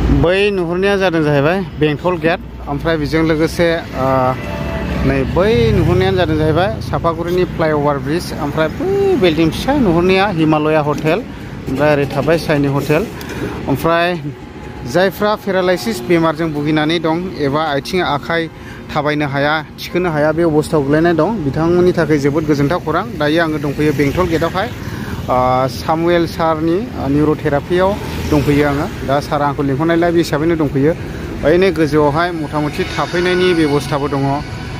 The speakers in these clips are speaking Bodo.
बै नुहुरनाया जादों जाहैबाय बेंटल गेट ओमफ्राय बेजों लोगोसे नै बै नुहुरनायानो जादों जाहैबाय सापागुरिनि फ्लाइओभार ब्रिज ओमफ्राय बै बिल्डिं फिसा नुहुरनाया हिमालया हटेल ओमफ्राय ओरै थाबाय साइनि हटेल ओमफ्राय जायफ्रा पेरालाइसिस बेमारजों भुगिनानै दं एबा आथिं आखाइ थाबायनो हाया थिखोनो हाया बे अबस्थायाव गोग्लैनाय दं बिथांमोननि थाखाय जोबोद गोजोनथाव खौरां। दायो आङो दंफैयो बेंटल गेटआवहाय सामुएल सारनि निउर'थेरापियाव दंफैयो आङो दा सारा आंखौ लिंहरनायलाय बे हिसाबैनो दंफैयो। ओरैनो गोजौआवहाय मथा मथि थाफैनायनि बेबस्थाबो दङ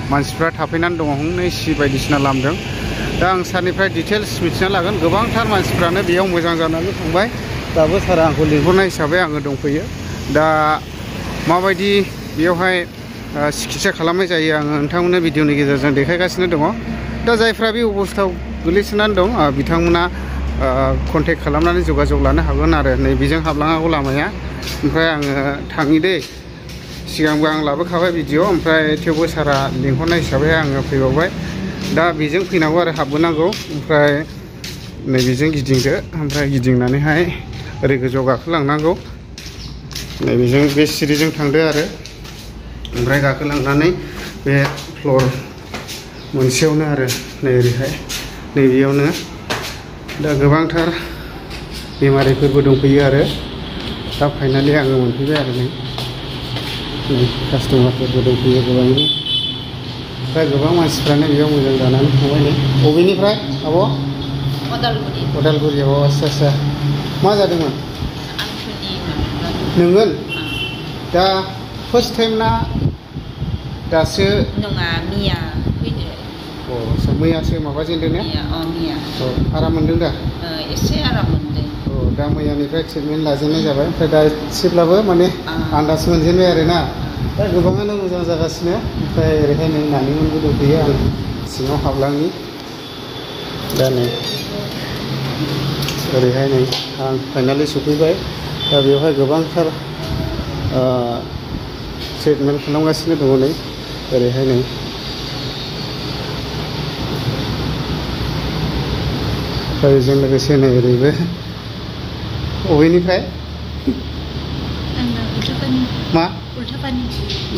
मानसिफ्रा थाफैनानै दङ हनै सि बायदिसिना लामदों। दा आं सारनिफ्राय डिटेल्स मिथिना लागोन गोबांथार मानसिफ्रानो बेयाव मोजां जानानै थांबाय दाबो सारा आंखौ लिंहरनाय हिसाबै आङो दंफैयो। दा माबायदि बेयावहाय सिकित्सा खालामनाय जायो आङो नोंथांमोननो भिडिअनि गेजेरजों देखायगासिनो दङ। दा जायफ्रा बे अबस्थायाव गोग्लैसोनानै दं बिथांमोना कन्टेक्ट खालामनानै जगाजग लानो हागोन आरो नै बेजों हाबलाङागौ लामाया। ओमफ्राय आङो थाङि दै सिगांबो आं लाबोखाबाय भिडिअ ओमफ्राय थेवबो सारा लिंहरनाय हिसाबै आङो फैबावबाय। दा बेजों फैनांगौ आरो हाबबोनांगौ ओमफ्राय नै बेजों गिदिंदो ओमफ्राय गिदिंनानैहाय ओरै गोजौआव गाखोलांनांगौ नै बेजों बे सिरिजों थांदो आरो ओमफ्राय गाखोलांनानै बे फ्लर मोनसेयावनो आरो नै ओरैहाय नैबेयावनो दा गोबांथार बेमारिफोरबो दंफैयो आरो दा फाइनालि आङो मोनफैबाय आरो नै कास्टमारफोरबो दंफैयो गोबांनो ओमफ्राय गोबां मानसिफ्रानो बेयाव मोजां जानानै थांबाय नै बबेनिफ्राय आब' अदालगुरियाव आस्सा मा जादोंमोन नोंगोन दा फार्स्ट टाइम ना दासो नङा मिया फैदो मैयासो माबाजेनदों ने मिया आराम मोनदों दा एसे आराम मोनदों दा मैयानिफ्राय ट्रिटमेन्ट लाजेननाय जाबाय ओमफ्राय दा एसेब्लाबो माने आन्दाज मोनजेनबाय आरो ना दा गोबाङानो मोजां जागासिनो ओमफ्राय ओरैहाय नै नानिमोनबो दंफैयो आं सिङाव हाबलांनि दा नै ओरैहाय नै आं फाइनालि सफैबाय दा बेवहाय गोबांथार ट्रिटमेन्ट खालामगासिनो दङ नै ओरैहाय नै बेजों लोगोसे नै ओरैबो बबेनिफ्राय मा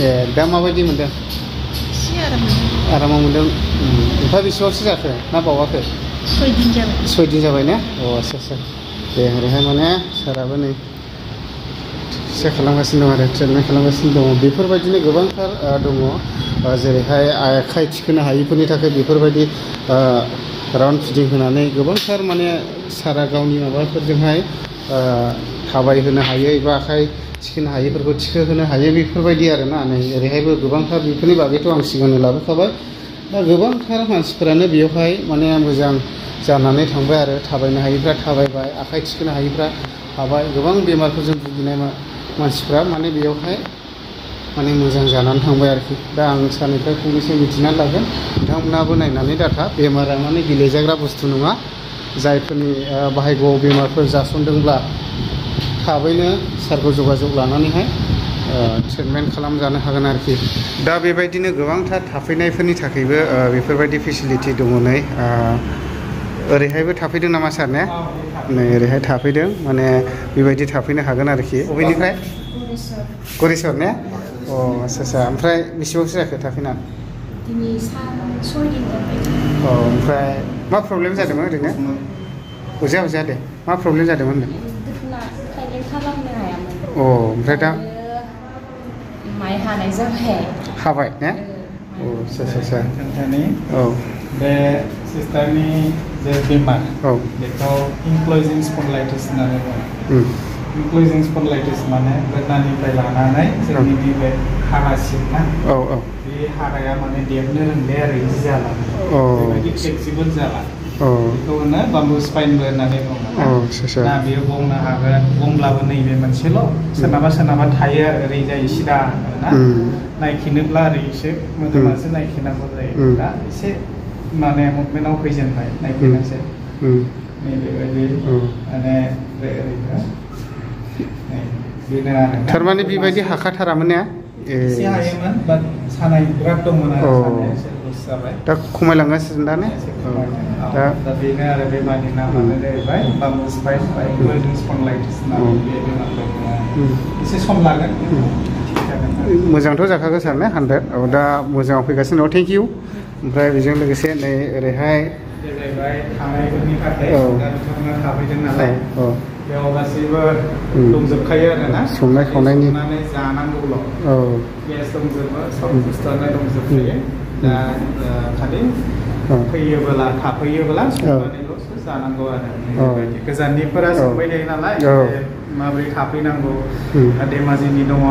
ए दा माबायदि मोनदों एसे आरामाव मोनदों ओमफ्राय बेसेबांसो जाखो ना बावाखै 6 दिन जाबाय 6 दिन जाबाय ने आस्सा दे ओरैहाय माने साराबो नै सिकित्सा खालामगासिनो दं आरो ट्रिटमेन्ट खालामगासिनो दङ बेफोरबायदिनो गोबांथार दङ जेरैहाय आखाइ थिखोनो हायिफोरनि थाखाय बेफोरबायदि राउन्ड फिदिं होनानै गोबांथार माने सारा गावनि माबाफोरजोंहाय थाबायहोनो हायो एबा आखाइ थिखोनो हायिफोरखौ थिखोहोनो हायो बेफोरबायदि आरोना नै ओरैहायबो गोबांथार बेफोरनि बागैथ' आं सिगांनो लाबोखाबाय दा गोबांथार मानसिफोरानो बेयावहाय माने मोजां जानानै थांबाय आरो थाबायनो हायिफ्रा थाबायबाय आखाइ थिखोनो हायिफ्रा हाबाय गोबां बेमारफोरजों भुगिनाय मानसिफ्रा माने बेयावहाय माने मोजां जानानै थांबाय आरोखि दा आं सारनिफ्राय फंनैसो मिथिनानै लागोन बिथांमोनाबो नायनानै डाटा बेमारा माने गेलेजाग्रा बुस्थु नङा जायफोरनि बाहायगोआव बेमारफोर जासनदोंब्ला थाबैनो सारखौ जगाजग लानानैहाय ट्रिटमेन्ट खालामजानो हागोन आरोखि दा बेबायदिनो गोबांथार थाफैनायफोरनि थाखायबो बेफोरबायदि फेसिलिटि दङ नै ओरैहायबो थाफैदों नामा सार ने नै ओरैहाय थाफैदों माने बेबायदि थाफैनो हागोन आरोखि बबेनिफ्राय गरेस्वर ने आस्सा ओमफ्राय बेसेबांसो जाखो थाफैना दिनै 6 दिन जाबाय ओमफ्राय मा प्रब्लेम जादोंमोन ओरैनो अजा दे मा प्रब्लेम जादोंमोन होनदों खालामनो हायामोन ओमफ्राय दा माइ हानाय जाबाय हाबाय ने आस्सा बे सिस्टारनि जे बेमार बेखौ इनक्लुजिं स्पन्डिलाइटिस होननानै बुङो इनक्लुजिं स्पन्डिलाइटिस माने गोदनानिफ्राय लानानै जोंनि नैबे हारासिम ना बे हाराया माने देरनो रोंबाय आरो इदि जाला बेबायदि फ्लेक्सिबोल जाला बेखौ होनो बाम्बु स्पाइनबो होननानै बुङो ना बेयो गंनो हागोन गंब्लाबो नैबे मोनसेल' सोरनाबा थायो आरो ओरै जायो सिदा ना नायखिनोब्ला ओरै एसे मोदोमासो नायखिनांगौ जायो दा एसे माने मुभमेन्टआव फैजेनबाय नायखिनोसै नैबेबायदि माने ओरैनो बेनो आरो थारमाने बेबायदि हाखाथारामोन ने एसे हायोमोन बाट सानाय बिराद दंमोन आरो सानाया लुज जाबाय दा खमायलांगासिनो दा ने दा बेनो आरो बेमारनि नामानो जाहैबाय बामस स्पाइन बा एंक्लोजिं स्पन्डिलाइटिस होननानै बे बेमारखौ एसे सम लागोन मोजांथ' जाखागोन सार ने 100 औ दा मोजाङाव फैगासिनो दं थेंक इउ ओमफ्राय बेजों लोगोसे नै ओरैहाय बे जाहैबाय थानायफोरनि थाखाय दा बिथांमोना थाफैदों नालाय बेयाव गासैबो दंजोबखायो आरोना संनाय खावनायनि जानांगौल' औ गेस दंजोबो सब बुस्थुआनो दंजोबखायो दा खालि फैयोबोला थाफैयोबोला संनानैल'सो जानांगौ आरो गोजाननिफोरा संबाय थायो नालाय माबोरै थाफैनांगौ धेमाजिनि दङ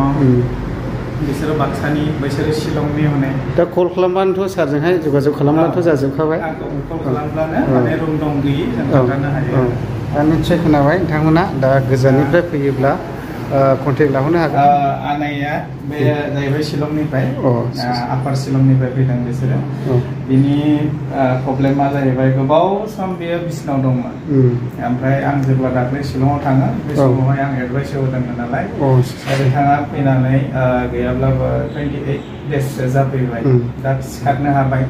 बिसोरो बाक्सानि बिसोरो शिलंनि हनै दा कल खालामबानोथ' सारजोंहाय जगाजग खालामब्लाथ' जाजोबखाबाय कल खालामब्लानो माने रुम दं गैयि जों खोन्थानो हायो दा निस्सय खोनाबाय नोंथांमोना दा गोजाननिफ्राय फैयोब्ला कन्टेक्ट लाहरनो हागोन आनैया बे जाहैबाय शिलंनिफ्राय आपार शिलंनिफ्राय फैदों बिसोरो बिनि प्रब्लेमा जाहैबाय गोबाव सम बेयो बिसिनाव दंमोन ओमफ्राय आं जेब्ला दाख्लै शिलंआव थाङो बे समावहाय आं एडभाइस होदोंमोन नालाय बिथाङा फैनानै गैयाब्लाबो 28 डेजसो जाफैबाय दा सिखारनो हाबाय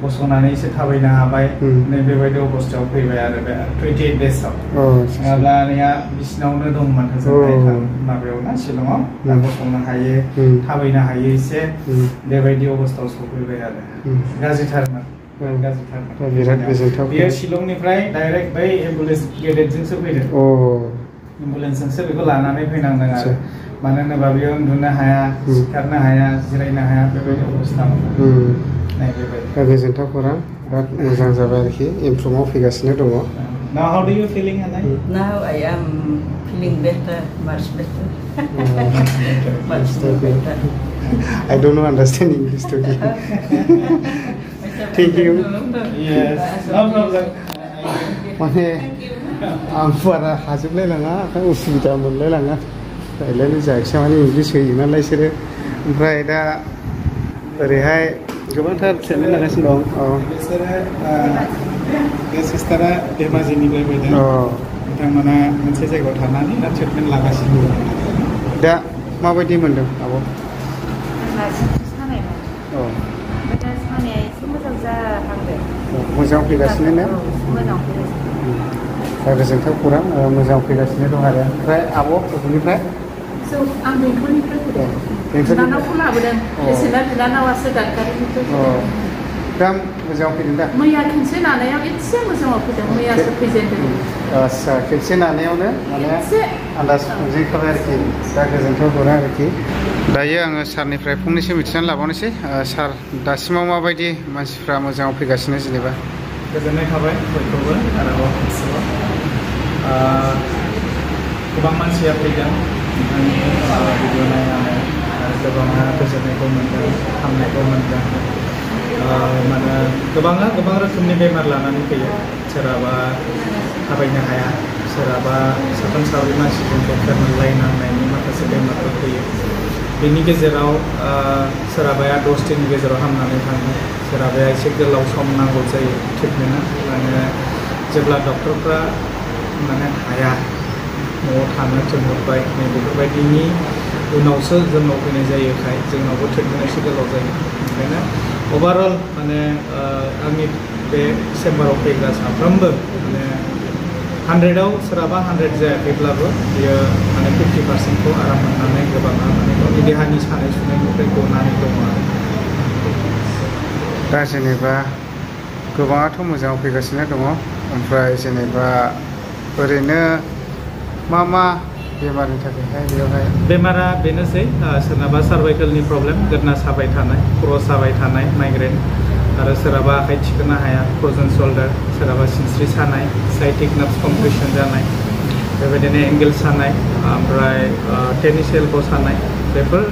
गसंनानै एसे थाबायनो हाबाय नै बेबायदि अबस्थायाव फैबाय आरो बे 28 डेजआव नङाब्ला आनैया बिसिनावनो दंमोन होजोंहाय माबायाव ना शिलंआव दा गसंनो हायो थाबायनो हायो एसे बेबायदि अबस्थायाव सफैबाय आरो गाज्रिथारमोन बिराद गोजोनथाव बेयो शिलंनिफ्राय डाइरेक्ट बै एम्बुलेन्स गेदेटजोंसो फैदों एम्बुलेन्सजोंसो बेखौ लानानै फैनांदों आरो मानो होनोबा बेयो उन्दुनो हाया सिखारनो हाया जिरायनो हाया बेबायदि अबस्थामोन दा गोजोनथाव खौरां बिराद मोजां जाबाय आरोखि इमप्रुभआव फैगासिनो दङ Now how do you feeling, Anai? Now I am feeling better, much better. Much better. I don't know understand English today. Thank you. Yes, no problem. माने आं बारा हाजोबलायलाङा उसुबिदा मोनलायलाङा रायज्लायनो जायाखिसै माने इंलिस होयो नालाय बिसोरो ओमफ्राय दा ओरैहाय गोबांथार ट्रिटमेन्ट लागासिनो दं बिसोरो बे सिस्टारा धेमाजिनिफ्राय फैदों बिथांमोना मोनसे जायगायाव थानानै दा ट्रिटमेन्ट लागासिनो दं दा माबायदि मोनदों आब' सानायमोन ओमफ्राय दा सानाया एसे मोजां जाहांदों मोजां फैगासिनो ना मोजां फैगासिनो दा गोजोनथाव खौरां मोजां फैगासिनो दं आरो ओमफ्राय आब' बबेनिफ्राय आं बेंटलनिफ्राय फैदों बिनानावखौ लाबोदों बेसेना बिनानावासो दानगारिनिफ्राय दा मोजाङाव फैदों दा मैया खेनसे नानायाव एसे मोजाङाव फैदों मैयासो फैजेनदों आदसा खेनसे नानायावनो माने आन्दाज मोनजोबखाबाय आरोखि दा गोजोनथाव खौरां आरोखि दायो आङो सारनिफ्राय फंनैसो मिथिनानै लाबावनोसै सार दासिमाव माबायदि मानसिफ्रा मोजाङाव फैगासिनो जेनेबा गोजोननाय थाबाय बयखौबो आरोबाव खेबसेबाव गोबां मानसिया फैदों नोंथांनि भिडिअ नायनानै आरो गोबाङा गोजोननायखौ मोनदों हामनायखौ मोनदों माने गोबाङा गोबां रोखोमनि बेमार लानानै फैयो सोरहाबा थाबायनो हाया सोरहाबा साथाम साब्रै मानसिजों डक्टर मोनलायनांनायनि माखासे बेमारफोर फैयो बेनि गेजेराव सोरहाबाया 10 दिननि गेजेराव हामनानै थाङो सोरहाबाया एसे गोलाव सम नांगौ जायो ट्रिटमेन्टआ माने जेब्ला डक्टरफ्रा माने हाया न'आव थानो थिनहरबाय नै बेफोरबायदिनि उनावसो जोंनाव फैनाय जायोखाय जोंनावबो ट्रिटमेन्टआ एसे गोलाव जायो ओंखायनो अभारअल माने आंनि बे चेम्बाराव फैग्रा साफ्रोमबो माने 100आव सोरहाबा 100 जायाखैब्लाबो बियो माने 50%खौ आराम मोननानै गोबाङा माने गावनि देहानि सानाय सुनायनिफ्राय गनानै दङ आरो दा जेनेबा गोबाङाथ' मोजाङाव फैगासिनो दङ ओमफ्राय जेनेबा ओरैनो मा बेमारनि थाखायहाय बेयावहाय बेमारा बेनोसै सोरनाबा सार्भाइकेलनि प्रब्लेम गोदना साबाय थानाय खर' साबाय थानाय माइग्रेन आरो सोरहाबा आखाइ थिखोनो हाया फ्र'जेन शल्डार सोरहाबा सिनस्रि सानाय साइटिक नार्भ कम्प्रेसन जानाय बेबायदिनो एंगेल सानाय ओमफ्राय टेनिस एल्ब' सानाय बेफोर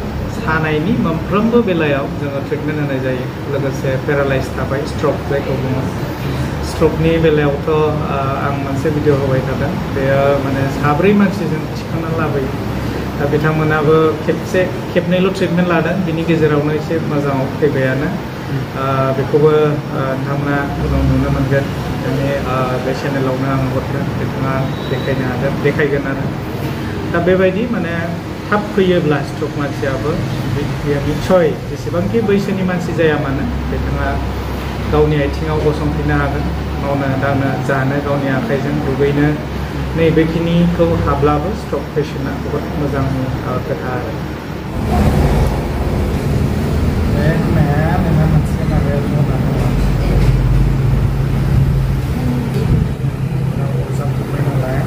सानायनि मोनफ्रोमबो बेलायाव जोङो ट्रिटमेन्ट होनाय जायो लोगोसे पेरालाइज थाबाय स्ट्रक जायखौ बुङो स्ट्रकनि बेलायावथ' आं मोनसे भिडिअ होबाय थादों बेयो माने 4 मानसिजों थिखांना लाबोयो दा बिथांमोनाबो खेबनैल' ट्रिटमेन्ट लादों बिनि गेजेरावनो एसे मोजाङाव फैबायानो बेखौबो नोंथांमोना उनाव नुनो मोनगोन जोंनि बे चेनेलावनो आं हरगोन बिथाङा देखायगोन आरो दा बेबायदि माने थाब फैयोब्ला स्ट्रक मानसियाबो निस्सय जेसेबांखि बैसोनि मानसि जाया मानो बिथाङा गावनि आथिङाव गसंफिननो हागोन मावनो दांनो जानो गावनि आखाइजों दुगैनो नैबेखिनिखौ हाब्लाबो स्ट्रक पेशेन्टआ जोबोद मोजां खोथा आरो बे होननाया नोंहा मोनसे माबायाव बुंनानै जाजोब्बाय नालाय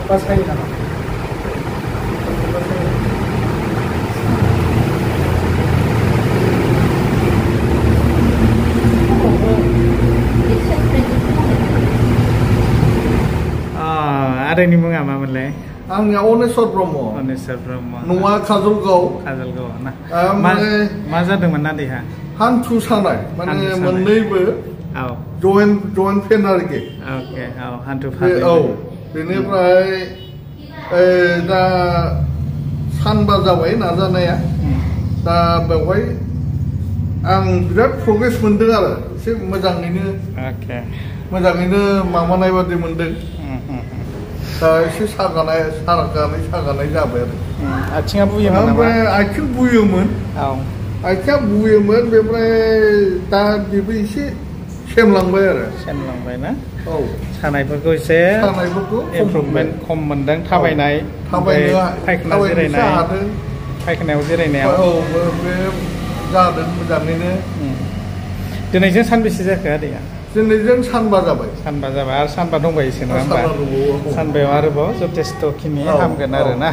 Pas kayo naman. Adanya mga mamalay. Ang Onesor Bromo. Onesor Bromo. Nua Kazulgaw. Kazulgaw. Nah. Mazadong mana dia? Hantu sanai. Mana meneighbor. Oh. Join penarge. Okay. Oh, hantu father. Oh. बेनिफ्राय दा सानबा जाबाय नाजानाया दा बेवहाय आं बिराद प्रग्रेस मोनदों आरो एसे मोजाङैनो माबानाय बादि मोनदों दा एसे सागानाय जाबाय आरो आथिङा बुयोमोन नामा ओमफ्राय आथिं बुयोमोन आथिङा बुयोमोन बेनिफ्राय दा बेबो एसे सेमलांबाय ना औ सानायफोरखौ एसे इमप्रुभमेन्ट खम मोनदों फायखानायाव जिरायनायाव औ बे जादों मोजाङैनो दिनैजों सानबेसे जाखो आदैया दिनैजों सानबा जाबाय आरो सानबा दंबायोसो नङा होमबा सानबायाव आरोबाव जथेस्थ'खिनि हामगोन आरो ना